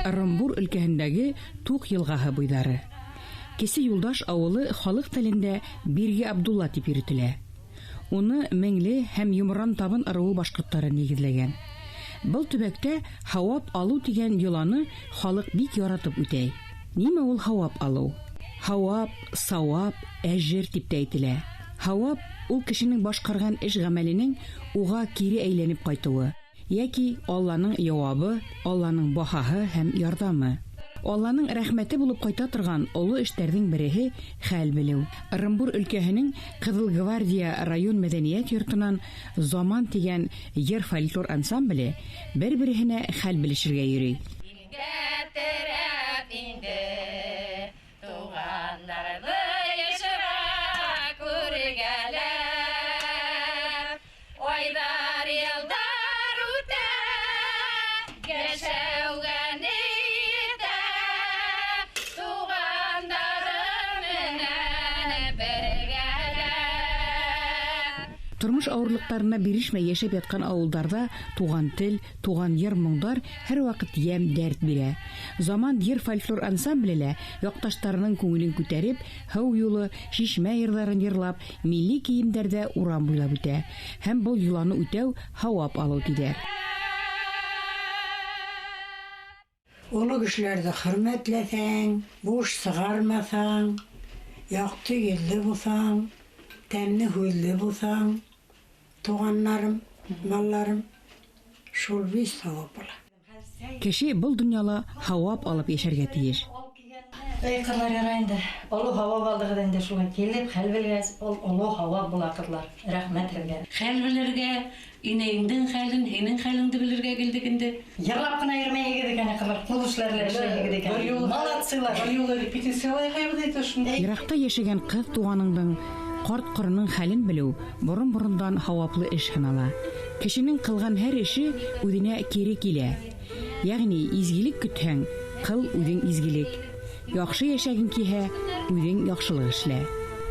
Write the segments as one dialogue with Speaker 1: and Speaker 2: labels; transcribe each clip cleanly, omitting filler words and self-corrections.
Speaker 1: Ырымбур өлкәһендәге Туҡ йылғаһы буйҙары. Кесе Юлдаш ауылы халыҡ телендә Бирге Абдулла тип йөрөтөлә. Уны Меңле һәм Йомран Табын ырыуы башҡорттары нигеҙләгән. Был төбәктә һауап алыу тигән йоланы халыҡ бик яратып үтәй. Нимә ул һауап алыу? Һауап, сауап, әжер тип тә әйтелә. Һауап ул кешенең башҡарған эш ғәмәленең уға кире әйләнеп ҡайтыуы, йәки Алланың яуабы, Алланың баһаһы һәм ярҙамы. Алланың рәхмәте булып ҡайта торған оло эштәрҙең береһе хәл белеү. Ырымбур өлкәһенең Ҡыҙыл Гвардия район мәҙәниәт йортонан Заман тигән йыр фольклор ансамбле бер-береһенә хәл белешергә йөрөй.
Speaker 2: Илгә терәп инде туғандарҙы йышыраҡ күргәләп, айҙар, йылдар үтә, йәшәүгә ни етә, туғандарым менән бергәләп.
Speaker 1: Тормош ауырлыҡтарына бирешмәй йәшәп ятҡан ауылдарҙа туған тел, туған йыр-моңдар һәр ваҡыт йәм, дәрт бирә. Заман йыр фольклор ансамбле лә яҡташтарының күңелен күтәреп, һыу юлы, шишмә йырҙарын йырлап, милли кейемдәрҙә урам буйлап үтә. Һәм был йоланы үтәү һауап алыу тиҙәр.
Speaker 3: Оло кешеләрҙе хөрмәтләһәң, буш сығармаһаң, яҡты йөҙлө булһаң, тәмле һүҙле булһаң, туғаннарым, балаларым, шул бик һауап була.
Speaker 1: Кеше был донъяла һауап алып йәшәргә тейеш.
Speaker 4: Эй, ҡыҙлар, ярай инде. Оло һауап алдығыҙ инде, шулай килеп, хәл белгәс, ул оло һауап була, ҡыҙлар. Рәхмәт һеҙгә.
Speaker 5: Хәл белергә, инәйеңдең хәлен, һинең хәлеңде белергә килдек инде.
Speaker 4: Йырлап ҡына йөрөмәйһегеҙ икән, ҡыҙлар, ҡул эшләре лә эшләйһегеҙ икән.
Speaker 6: Бер юлы
Speaker 4: Молодцылар.
Speaker 6: Бер юлы репетициялай яһайбыҙ инде шунда.
Speaker 1: Йыраҡта йәшәгән ҡыҙ туғаныңдың, ҡарт ҡоронон хәлен белеү борон-борондан һауаплы эш һанала. Кешенең ҡылған һәр эше үҙенә кире килә. Йәғни изгелек көтһәң, ҡыл үҙең изгелек. Яҡшы йәшәгең килһә, үҙең яҡшылыҡ эшлә.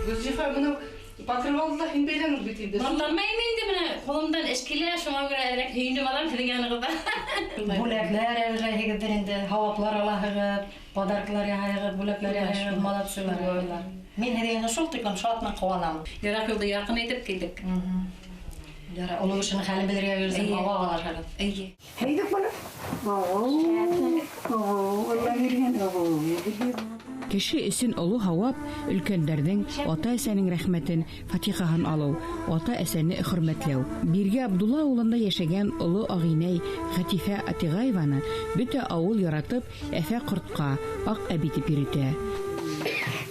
Speaker 6: Гөлзифа, бынау покрывалды ла һин бәйләнең бит инде.
Speaker 2: Мактанмайым инде, менә ҡулымдан эш килә, шуңа күрә әҙерәк һөйөнөп алам һеҙҙең янығыҙҙа.
Speaker 4: Бүләкләр әҙерләйһегеҙҙер инде, һауаплар алаһығыҙ, подаркалар яһайһығыҙ, бүләкләр яһайһығыҙ, молодцылар, ҡыҙлар. Мин һеҙгә шул тиклем шатмын, ҡыуанам.
Speaker 5: Йыраҡ юлды яҡын итеп килдек.
Speaker 4: Ярай, оло кешенең хәлен белергә килдек,
Speaker 5: Эйе.
Speaker 4: һауап алырһығыҙ.
Speaker 5: Эйе.
Speaker 3: Һәйҙек бала. Ого, ого, Алла биргән, ого, биргән.
Speaker 1: Кеше өсөн оло һауап өлкәндәрҙең, ата-әсәнең рәхмәтен, фатихаһын алыу, ата-әсәне хөрмәтләү. Бирге Абдулла ауылында йәшәгән оло ағинәй Хәтифә Атиғаеваны бөтә ауыл яратып, Әфә ҡортҡа, Аҡ әбей тип йөрөтә.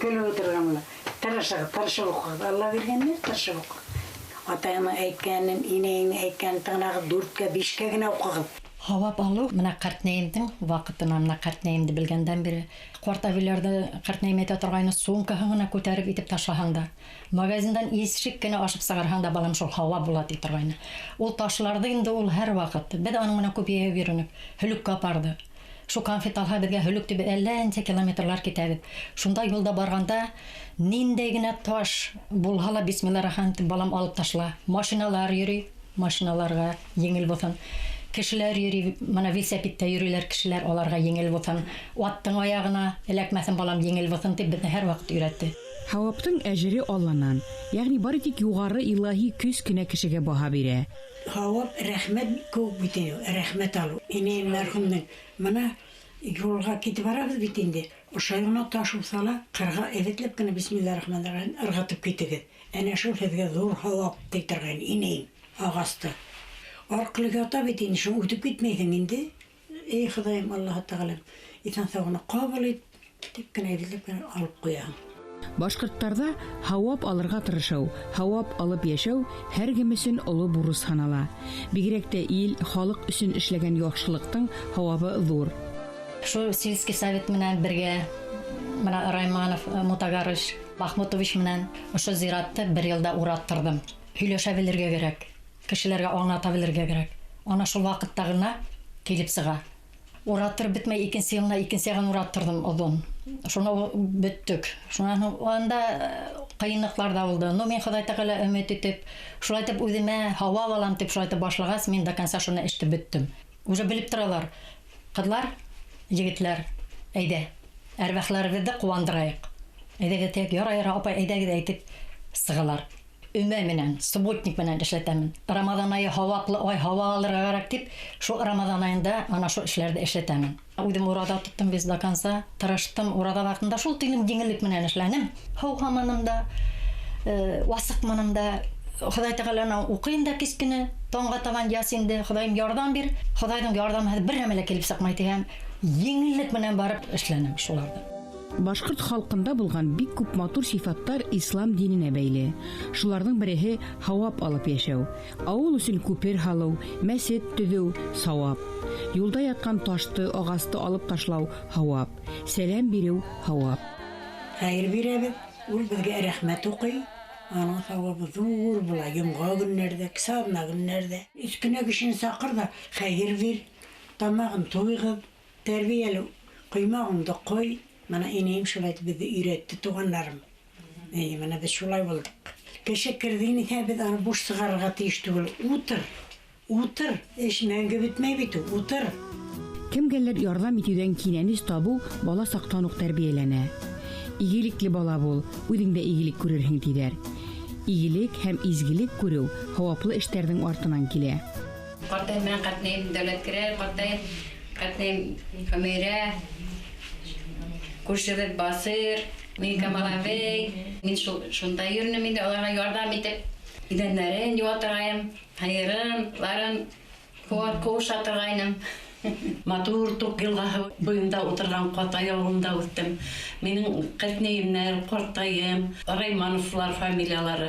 Speaker 3: Көлөп ултырған була. Тырышығыҙ, тырышып уҡығыҙ. Алла биргәнне тырышып уҡығыҙ. Атайыңның әйткәнен, инәйеңдең әйткәнен тыңлағыҙ, дүрткә, бишкә генә уҡығыҙ.
Speaker 4: Һауап алыу менә ҡартнәйемдең ваҡытына, менә ҡартнәйемде белгәндән бире. Ҡарт әбейҙәрҙе ҡартнәйем әйтә торғайны, сумкаһын ғына күтәреп итеп ташлаһаң да, магазиндан ишек кенә ашып сығарһаң да, балам, шул һауап була ти торғайны. Ул ташларҙы инде ул һәр ваҡыт. Беҙ аның менән күп йәйәү йөрөнөк, һөлөккә апарҙы. Шул конфет алһа беҙгә һөлөк тип әллә нисә километрлар китәбеҙ. Шунда юлда барғанда ниндәй генә таш булһа ла, бисмилла рахман тип, балам, алып ташла. Машиналар йөрөй, машиналарға еңел булһын. Кешеләр йөрөй, мына велосипедта йөрөйләр кешеләр, аларға еңел булһын. Аттың аяғына эләкмәҫен, балам, еңел булһын тип беҙҙе һәр ваҡыт өйрәтте.
Speaker 1: Һауаптың әжере Алланан, йәғни бары тик юғары илаһи көс кенә кешегә баһа бирә.
Speaker 3: Һауап рәхмәт күп бит инде, рәхмәт алыу. Инәйем мәрхүмнең мына юлға китеп барабыҙ бит инде. Ошо ғына таш булһа ла, ҡырға эҙәтләп кенә бисмилла рахман рахим ырғытып китегеҙ. Әнә шул һеҙгә ҙур һауап ти торған инәйем ағасты. Арҡылы ята бит инде, шуны үтеп китмәйһең инде. Эй, Хоҙайым, Аллаһы Тәғәләм, иҫән һау ғына ҡабул ит, тип кенә эҙләп кенә алып ҡуяһың.
Speaker 1: Башҡорттарҙа һауап алырға тырышыу, һауап алып йәшәү һәр кем өсөн оло бурыс һанала. Бигерәк тә ил, халыҡ өсөн эшләгән яҡшылыҡтың һауабы ҙур.
Speaker 4: Шул сельский совет менән бергә, мына Райманов, Мутагарович, Махмутович менән ошо зиратты бер йылда ураттырҙым. Һөйләшә белергә кәрәк, кешеләргә аңлата белергә кәрәк. Ана шул ваҡытта ғына килеп сыға. Ураттырып бөтмәй, икенсе йылына икенсе яғын ураттырҙым оҙон. Шуны бөттөк. Шунан һуң анда ҡыйынлыҡтар ҙа булды. Но мин Хоҙай Тәғәлә өмөт итеп, шулай итеп үҙемә һауап алам тип шулай итеп башлағас, мин до конца шуны эште бөттөм. Уже белеп торалар. Ҡыҙлар, Егетләр, әйҙә, әрвәхләребеҙҙе ҡыуандырайыҡ. Әйҙәгеҙ тиек, ярай, ярай, апай, әйҙәгеҙ әйтеп сығалар. Өмә менән, субботник менән эшләтәмен. Рамаҙан айы һауаплы ай, һауа алырға кәрәк тип, шул Рамаҙан айында ана шул эшләрҙе эшләтәмен. Үҙем ураҙа тоттом без до конца, тырыштым ураҙа ваҡытында шул тиклем еңеллек менән эшләнем. Һыуһаманым да, асыҡманым да. Хоҙай Тәғәләнән уҡыйым да кискене, таңға табан ясинде, Хоҙайым ярҙам бир. Хоҙайҙың ярҙамһыҙ бер нәмә лә килеп сыҡмай тигән еңеллек менән барып эшләнем шуларҙы.
Speaker 1: Башҡорт халҡында булған бик күп матур сифаттар ислам диненә бәйле. Шуларҙың береһе һауап алып йәшәү. Ауыл өсөн күпер һалыу, мәсет төҙөү сауап. Юлда ятҡан ташты, ағасты алып ташлау һауап. Сәләм биреү һауап.
Speaker 3: Хәйер бирәбеҙ, ул беҙгә рәхмәт уҡый. Аның һауабы ҙур була, йомға көннәрҙә, кесә аҙна көннәрҙә. Өс кенә кешене саҡыр ҙа хәйер бир, тамағын туйғыҙ, тәрбиәле ҡоймағыңды ҡой. Мына инәйем шулай итеп беҙҙе өйрәтте, туғандарым. Эйе, мына беҙ шулай булдыҡ. Кеше керҙе итә, беҙ аны буш сығарырға тейеш түгел. Утыр, утыр, эш мәңге бөтмәй бит ул, утыр.
Speaker 1: Кемгәлер ярҙам итеүҙән кинәнес табыу бала саҡтан уҡ тәрбиәләнә. Игелекле бала бул, үҙең дә игелек күрерһең тиҙәр. Игелек һәм изгелек күреү һауаплы эштәрҙең артынан килә.
Speaker 2: Ҡартайым менән ҡартнайым Дәүләт керә, ҡартайым, ҡартнайым Хөмәйрә, күршебеҙ Басыр, мин Камал әбей. Мин шунда йөрөнөм инде, уларға ярҙам итеп, иҙәндәрен йыуа торғайным, һыйырын, ҡыуыша торғайным.
Speaker 5: Матур Туҡ йылғаһы буйында ултырған Ҡатай ауылында үҫтем. Минең ҡәртнәйемдәр, ҡартайым, Раймановлар фамилиялары.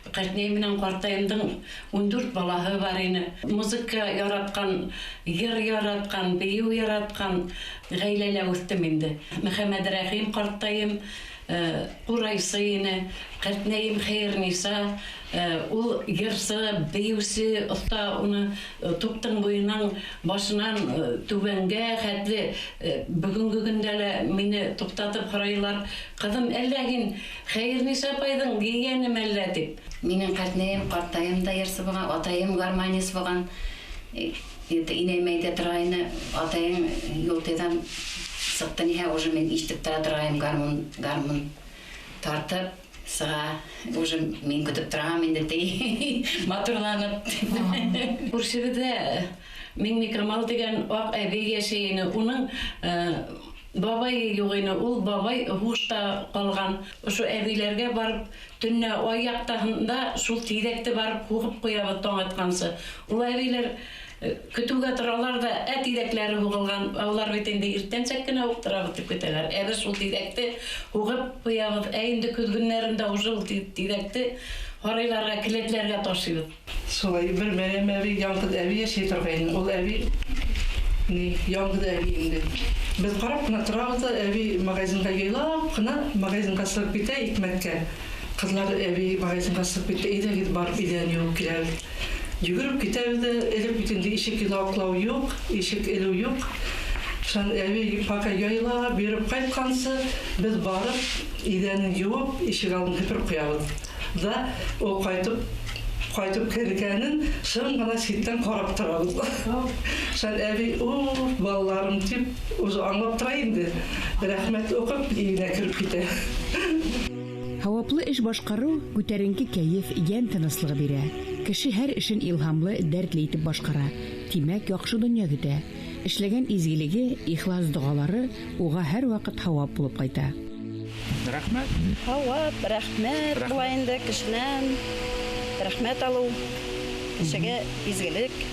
Speaker 5: Ҡәртнәйем менән ҡартайымдың 14 балаһы бар ине. Музыка яратҡан, йыр яратҡан, бейеү яратҡан ғаиләлә үҫтем инде. Мөхәммәдрәхим ҡартайым, ҡурайсы ине. Ҡәртнәйем Хәйерниса, ул йырсы, бейеүсе, оҫта, уны туптың буйынан, башынан түбәнгә хәтле бөгөнгө көндә лә мине туҡтатып һорайлар. Ҡыҙым, әллә һин Хәйерниса апайҙың ейәнеме әллә тип.
Speaker 2: Минең ҡәртнәйем, ҡартайым да йырсы булған, атайым гармонист булған. Инәйем әйтә торғайны, атайың юлтыйҙан сыҡты ниһә, уже мин ишетеп тора торғайым, гармун тартып сыға, уже мин көтөп торам инде ти, матурланып.
Speaker 5: Күршебеҙҙә Миңнекамал тигән аҡ әбей йәшәй ине. Уның бабайы юҡ ине, ул бабай һуғышта ҡалған. Ошо әбейләргә барып, төнлә ай яҡтаһында шул тиҙәкте барып һуғып ҡуябыҙ таң атҡансы. Ул әбейләр көтөүгә торалар ҙа, ә тиҙәкләре һуғылған, улар бит инде иртәнсәк кенә уҡ торабыҙ тип көтәләр. Ә беҙ шул тиҙәкте һуғып ҡуябыҙ. Ә инде көҙ көннәрендә уже ул тиҙәкте һарайларға, келәтләргә ташыйбыҙ.
Speaker 6: Шулай бер Мәрйәм әбей, яңғыҙ әбей йәшәй торғайны. Ул әбей ни, яңғыҙ әбей инде. Беҙ ҡарап ҡына торабыҙ ҙа, әбей магазинға яйлап ҡына магазинға сығып китә икмәккә. Ҡыҙлар әбей магазинға сығып китә, әйҙәгеҙ барып иҙән йыуып киләбеҙ. Йүгереп китәбеҙ ҙә, элек бит инде ишек яҡлау юҡ, ишек элеү юҡ. Шунан әбей пока яйлап йөрөп ҡайтҡансы, беҙ барып иҙәнен йыуып, ишек алдын һепереп ҡуябыҙ. Да, ул ҡайтып кергәнен шым ғына ситтән ҡарап торабыҙ. Шунан әбей, уф, балаларым тип, уже аңлап тора инде. Рәхмәт уҡып, өйөнә кереп китә.
Speaker 1: Һауаплы эш башҡарыу күтәренке кәйеф, йән тыныслығы бирә. Кеше һәр эшен илһамлы, дәртле итеп башҡара. Тимәк, яҡшы донъя көтә. Эшләгән изгелеге, ихлас доғалары уға һәр ваҡыт һауап булып ҡайта.
Speaker 7: Рәхмәт.
Speaker 8: Һауап, рәхмәт була инде кешенән. Рәхмәт алыу, кешегә изгелек.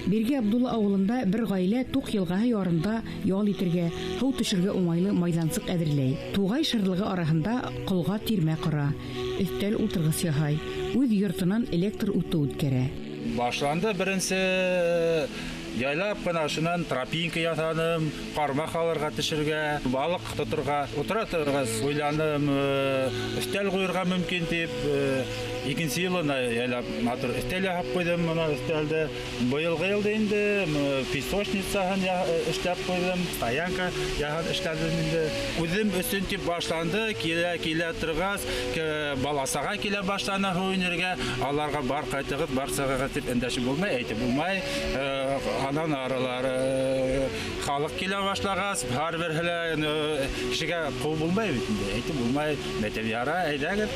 Speaker 1: Бирге Абдулла ауылында бер ғаилә Туҡ йылғаһы ярында ял итергә, һыу төшөргә уңайлы майҙансыҡ әҙерләй. Туғай шырлығы араһында ҡолға тирмә ҡора, өҫтәл ултырғыс яһай, үҙ йортонан электр уты үткәрә.
Speaker 7: Башланды беренсе яйлап ҡына, шунан тропинка яһаным, ҡармаҡ алырға төшөргә, балыҡ тоторға, ултыра торғас уйланым, өҫтәл ҡуйырға мөмкин тип, икенсе йылына яйлап матур өҫтәл яһап ҡуйҙым, мына өҫтәлде. Быйылғы йылда инде песочницаһын эшләп ҡуйҙым, стоянка яһап эшләдем инде. Үҙем өсөн тип башланды, килә-килә торғас, баласаға килә башланы һыу инергә, аларға бар ҡайтығыҙ, бар сығығыҙ тип өндәшеп булмай, әйтеп булмай. Анан аралары халык килә башлагач, һәрбер һелә кешегә кул булмай бит инде. Әйтеп булмай, мәтәп яра, әйдәгез.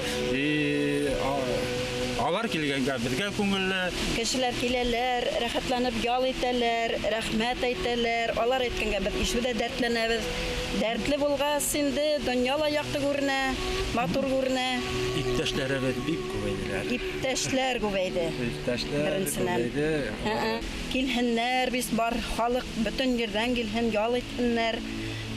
Speaker 7: Алар килгәнгә беҙгә күңелле.
Speaker 8: Кешеләр киләләр, рәхәтләнеп ял итәләр, рәхмәт әйтәләр. Алар әйткәнгә беҙ ишү дә дәртләнәбеҙ. Дәртле булғас инде донъя ла яҡты күренә, матур күренә.
Speaker 7: Иптәшләребеҙ бик күбәйҙеләр.
Speaker 8: Иптәшләр күбәйҙе.
Speaker 7: Иптәшләр күбәйҙе.
Speaker 8: Килһеннәр, беҙ бар халыҡ бөтөн ерҙән килһен, ял итһеннәр.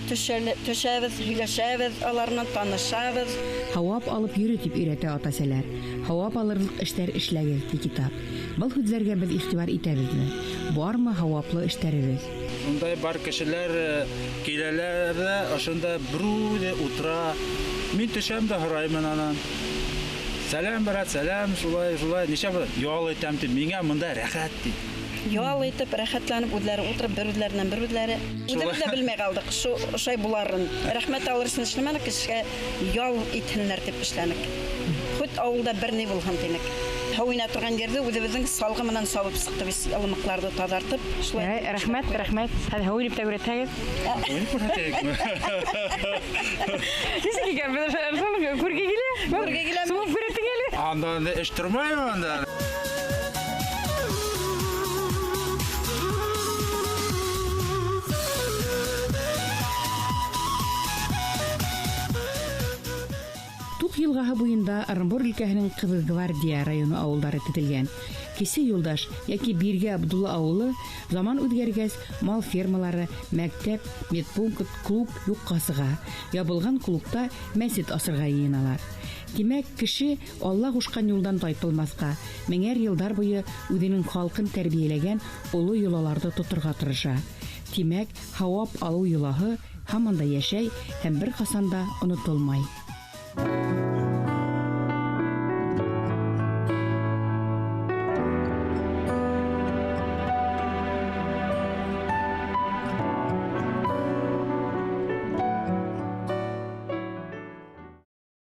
Speaker 8: Төшәбеҙ, һөйләшәбеҙ, алар менән танышабыҙ.
Speaker 1: Һауап алып йөрө тип өйрәтә ата-әсәләр. Һауап алырлыҡ эштәр эшләгеҙ, ти китап. Был һүҙҙәргә беҙ иғтибар итәбеҙме? Бармы һауаплы эштәребеҙ?
Speaker 7: Ундай бар кешеләр киләләр ҙә, ошонда берүҙе ултыра. Мин төшәм дә һораймын анан. Сәләм, брат, сәләм, шулай, шулай. Нисә ял итәм тип, миңә мында рәхәт ти.
Speaker 8: Ял итеп, рәхәтләнеп, үҙләре ултырып, бер үҙләренән бер үҙләре. Үҙебеҙ дә белмәй ҡалдыҡ, шу ошай буларын. Рәхмәт алыр өсөн эшләмәнек, кешегә ял итһеннәр тип эшләнек. Хоть ауылда бер ни булһын тинек. Һыу инә торған ерҙе үҙебеҙҙең салғы менән сабып сыҡты, беҙ ялымыҡларҙы таҙартып. Шулай.
Speaker 1: Рәхмәт, рәхмәт. Хәҙер һыу инеп тә күрәтһәгеҙ.
Speaker 7: Һыу инеп күрһәтәйекме?
Speaker 1: Нисек икән, беҙ күргә килә?
Speaker 8: Күргә киләме?
Speaker 1: Сумып күрәтең әле.
Speaker 7: Анда эш тормаймы анда?
Speaker 1: Туҡ йылғаһы буйында Ырымбур өлкәһенең Ҡыҙыл Гвардия районы ауылдары теҙелгән. Кесе Юлдаш йәки Бирге Абдулла ауылы заман үҙгәргәс, мал фермалары, мәктәп, медпункт, клуб юҡҡа сыға. Ябылған клубта мәсет асырға йыйыналар. Тимәк, кеше Алла ҡушҡан юлдан тайпылмаҫҡа, меңәр йылдар буйы үҙенең халҡын тәрбиәләгән оло йолаларҙы тоторға тырыша. Тимәк, һауап алыу йолаһы һаман да йәшәй һәм бер ҡасан да онотолмай.